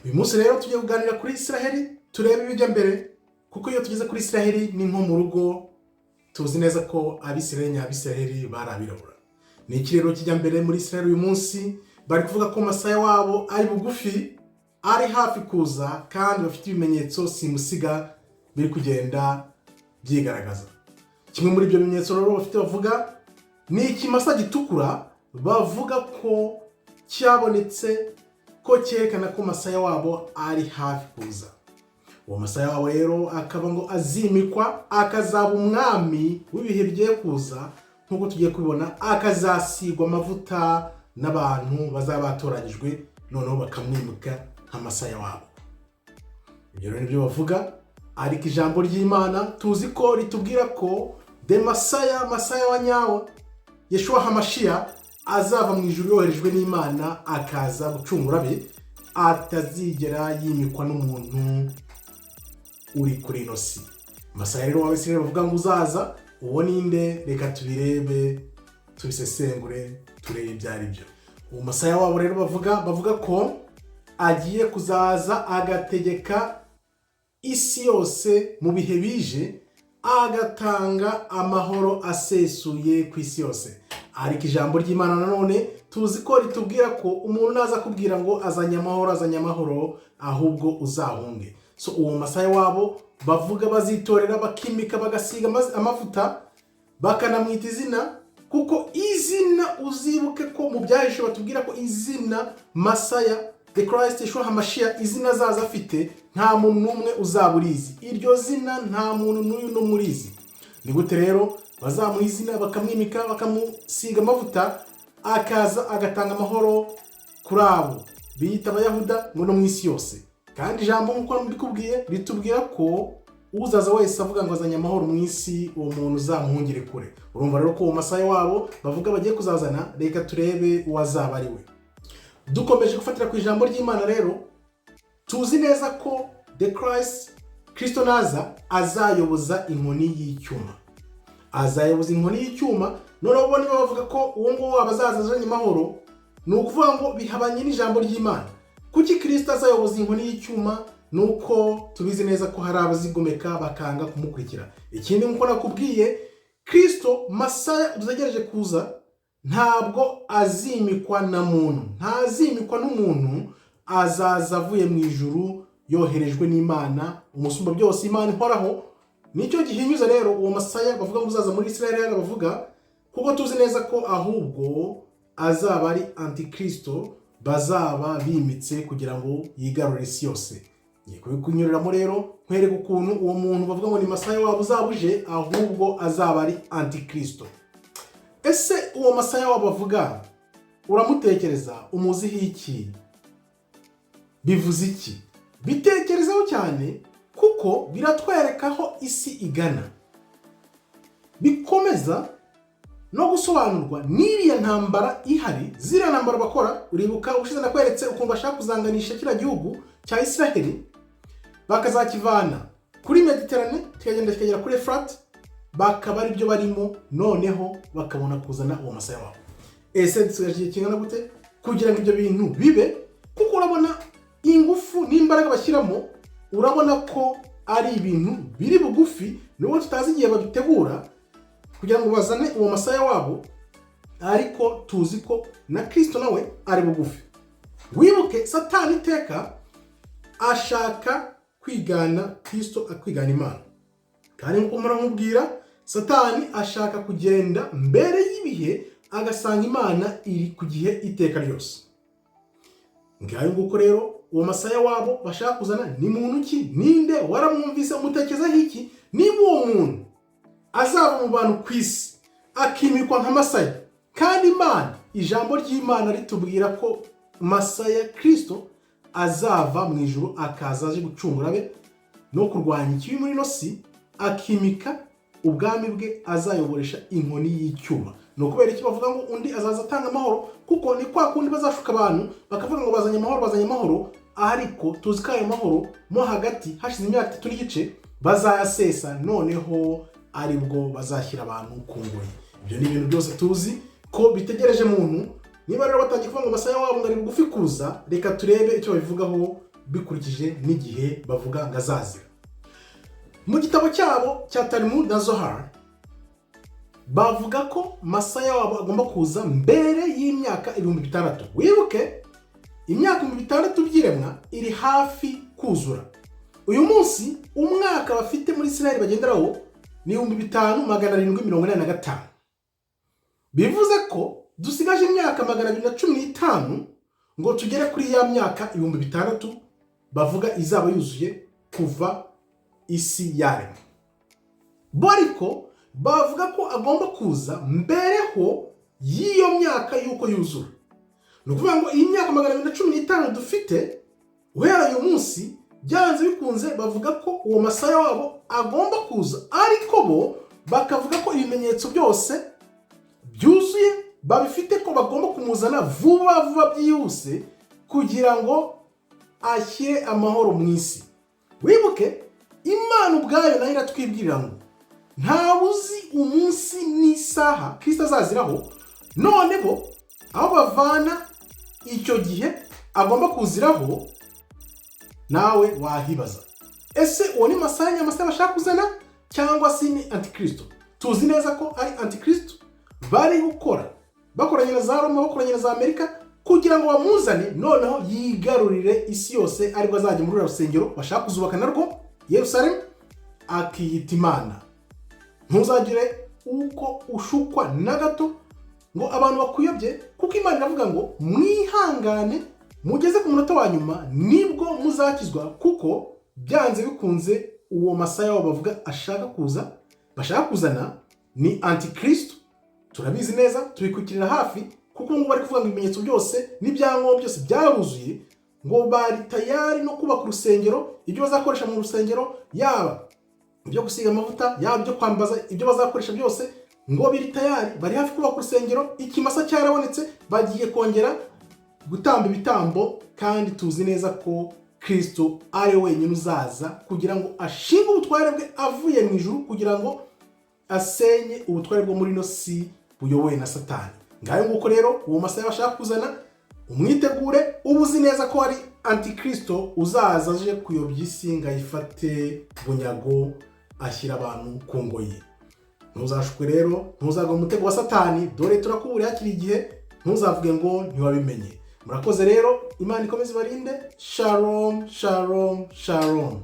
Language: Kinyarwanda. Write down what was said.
Uyu munsi rero tugiye kuganira kuri Israheli, turebe ibijya mbere, kuko iyo tugeze kuri Israheli ni nko mu rugo. Tuzi neza ko Abisiraheli nyabisiraheli bari abirabura. Ni iki rero kijya mbere muri Israheli uyu munsi? Bari kuvuga ko Masaya wabo ari bugufi, ari hafi kuza, kandi bafite ibimenyetso simusiga biri kugenda byigaragaza. Kimwe muri ibyo bimenyetso rero bafite bavuga ni ikimasa gitukura, bavuga ko cyabonetse, ko cyerekana ko Masaya wabo ari hafi kuza. Uwo Masaya wabo rero akaba ngo azimikwa, akazaba umwami w'ibihe bigiye kuza, nk'uko tugiye kubibona, akazasigwa amavuta n'abantu bazaba batoranyijwe, noneho bakamwimika nka Masaya wabo. Ibyo rero nibyo bavuga, ariko ijambo ry'Imana tuzi ko ritubwira ko the Masaya, Masaya wa nyawo, Yeshua Hamashiya, azava mu ijuru yoherejwe n'Imana, akaza gucungura abe, atazigera yimikwa n'umuntu uri kuri ino si. Masaya rero w'Abisirayeli bavuga ngo uzaza, uwo ninde? Reka tubirebe, tubisesengure, turebe ibyo ari byo. Uwo Masaya wabo rero bavuga ko agiye kuzaza agategeka isi yose mu bihe bije, agatanga amahoro asesuye ku isi yose. Ariko ijambo ry'Imana nanone tuzi ko ritubwira ko umuntu naza akubwira ngo azanye amahoro, azanye amahoro, ahubwo uzahunge. So uwo Masaya wabo bavuga bazitorera, bakimika, bagasiga amavuta, bakanamwita izina, kuko izina, uzibuke ko mu Byahishe batubwira ko izina Masaya, the Christ, Yeshua Hamashiya, izina azaza afite nta muntu n'umwe uzaba urizi. Iryo zina nta muntu n'uyu n'umwe urizi. Ni gute rero bazamuha izina, bakamwimika, bakamusiga amavuta, akaza agatanga amahoro kuri abo biyita Abayahuda ngo no mu isi yose? Kandi ijambo, nk'uko mbikubwiye, ritubwira ko uzaza wese avuga ngo azanye amahoro mu isi, uwo muntu uzamuhungire kure. Urumva rero ko uwo Masaya wabo bavuga bagiye kuzazana, reka turebe uwo azaba ari we. Dukomeje gufatira ku ijambo ry'Imana rero, tuzi neza ko the Christ, Kristo, naza azayoboza inkoni y'icyuma, azayoboza inkoni y'icyuma. Noneho bo niba bavuga ko uwo nguwo waba azaza azanye amahoro, ni ukuvuga ngo bihabanye n'ijambo ry'Imana. Kuki Kristo azayoboza inkoni y'icyuma? Ni uko tubizi neza ko hari abazigomeka bakanga kumukurikira. Ikindi, nk'uko nakubwiye, Kristo Masaya dutegereje kuza ntabwo azimikwa na muntu, ntazimikwa n'umuntu. Azaza avuye mu ijuru yoherejwe n'Imana Umusumba byose, Imana ihoraho. Nicyo gihinyuza rero uwo Masaya bavuga ngo uzaza muri Israel bavuga, kuko tuzi neza ko ahubwo azaba ari antikristo bazaba bimitse kugira ngo yigarurire isi yose. Ngiye kubikunyuriramo rero, nkwereka ukuntu uwo muntu bavuga ngo ni Masaya wabo uzaba uje, ahubwo azaba ari antikristo. Ese uwo Masaya wabo bavuga uramutekereza, umuziho iki? Bivuze iki? Bitekerezeho cyane, kuko biratwereka aho isi igana. Bikomeza no gusobanurwa n'iriya ntambara ihari, ziriya ntambara bakora. Uribuka ubushize nakweretse ukuntu bashaka kuzanganisha kiriya gihugu cya Israheli, bakazakivana kuri Mediterane, kikagenda kikagera kuri Efurati, bakaba aribyo barimo, noneho bakabona kuzana uwo Masaya wabo. Ese dusigaje igihe kingana gute kugira ngo ibyo bintu bibe? Kuko urabona ingufu n'imbaraga bashyiramo, urabona ko ari ibintu biri bugufi, nubwo tutazi igihe babitegura kugira ngo bazane uwo Masaya wabo, ariko tuzi ko na Kirisito nawe ari bugufi. Wibuke, Satani iteka ashaka kwigana Kirisito, akwigana Imana. Kandi nk'uko mpora nkubwira, Satani ashaka kugenda mbere y'ibihe, agasanga Imana iri ku gihe iteka ryose. Ngayo nguko rero, uwo Masaya wabo bashaka kuzana ni muntu ki? Ninde? Waramwumvise? Umutekerezaho iki? Niba uwo muntu azava mu bantu ku isi akimikwa nka Masaya, kandi Imana, ijambo ry'Imana ritubwira ko Masaya Kirisito azava mu ijuru, akaza aje gucungura abe no kurwanya ikibi muri ino si, akimika ubwami bwe azayoboresha inkoni y'icyuma, ni ukubera iki bavuga ngo undi azaza atanga amahoro? Kuko ni kwa kundi bazashuka abantu bakavuga ngo bazanye amahoro, bazanye amahoro, ariko tuzi ko ayo mahoro mo hagati hashize imyaka 3 n'igice bazayasesa, noneho aribwo bazashyira abantu ku ngoyi. Ibyo ni ibintu byose tuzi ko bitegereje muntu. Niba rero batangiye kuvuga ngo Masaya wabo ngo ari bugufi kuza, reka turebe icyo babivugaho. Bikurikije n'igihe bavuga ngo azazira mu gitabo cyabo cya Talmud na Zohar, bavuga ko Masaya wabo agomba kuza mbere y'imyaka 6000. Wibuke, imyaka 6000 by'iremwa iri hafi kuzura. Uyu munsi umwaka bafite muri Israel bagenderaho ni 5785. Bivuze ko dusigaje imyaka 215 ngo tugere kuri ya myaka 6000 bavuga izaba yuzuye kuva isi yaremwa. Bo ariko bavuga ko agomba kuza mbereho y'iyo myaka y'uko yuzura. Ni ukuvuga ngo iyi myaka 215 dufite guhera uyu munsi, byanze bikunze bavuga ko uwo Masaya wabo agomba kuza, ariko bo bakavuga ko ibimenyetso byose byuzuye babifite, ko bagomba kumuzana vuba vuba byihuse kugira ngo ashyire amahoro mu isi. Wibuke, Imana ubwayo nayo iratwibwirira ngo ntawe uzi umunsi n'isaha Kirisito azaziraho. None bo aho bavana icyo gihe agomba kuziraho, nawe wahibaza: ese uwo ni Masaya nyamasaya bashaka kuzana, cyangwa se ni antikristo? Tuzi neza ko ari antikristo bari gukora bakoranye na za Roma, bakoranye na za Amerika, kugira ngo bamuzane noneho yigarurire isi yose, aribwo azajya muri ruriya rusengero bashaka kuzubaka narwo Yerusalemu, akiyita Imana. Ntuzagire uko ushukwa na gato ngo abantu bakuyobye, kuko Imana iravuga ngo mwihangane mugeze ku munota wa nyuma, nibwo muzakizwa, kuko byanze bikunze uwo Masaya wabo bavuga ashaka kuza, bashaka kuzana, ni antikristo. Turabizi neza, tubikurikirira hafi, kuko ngubu bari kuvuga ngo ibimenyetso byose n'ibyangombwa byose byaruzuye, ngo bari tayari no kubaka urusengero. Ibyo bazakoresha mu rusengero, yaba ibyo gusiga amavuta, yaba ibyo kwambaza, ibyo bazakoresha byose ngo biri tayari. Bari hafi kubaka urusengero, ikimasa cyarabonetse, bagiye kongera gutamba ibitambo. Kandi tuzi neza ko Kirisito ari we wenyine uzaza kugira ngo ashinge ubutware bwe avuye mu ijuru, kugira ngo asenye ubutware bwo muri ino si buyobowe na Satani. Ngayo nguko rero, uwo Masaya bashaka kuzana umwitegure, uba uzi neza ko ari antikristo uzaza aje kuyobya isi ngo ayifate bunyago, ashyira abantu ku ngoyi. Ntuzashukwe rero, ntuzagwe mu mutego wa Satani. Dore turakuburiye hakiri igihe, ntuzavuge ngo ntiwabimenye. Murakoze rero, Imana ikomeze ibarinde. Shalom, shalom, shalom.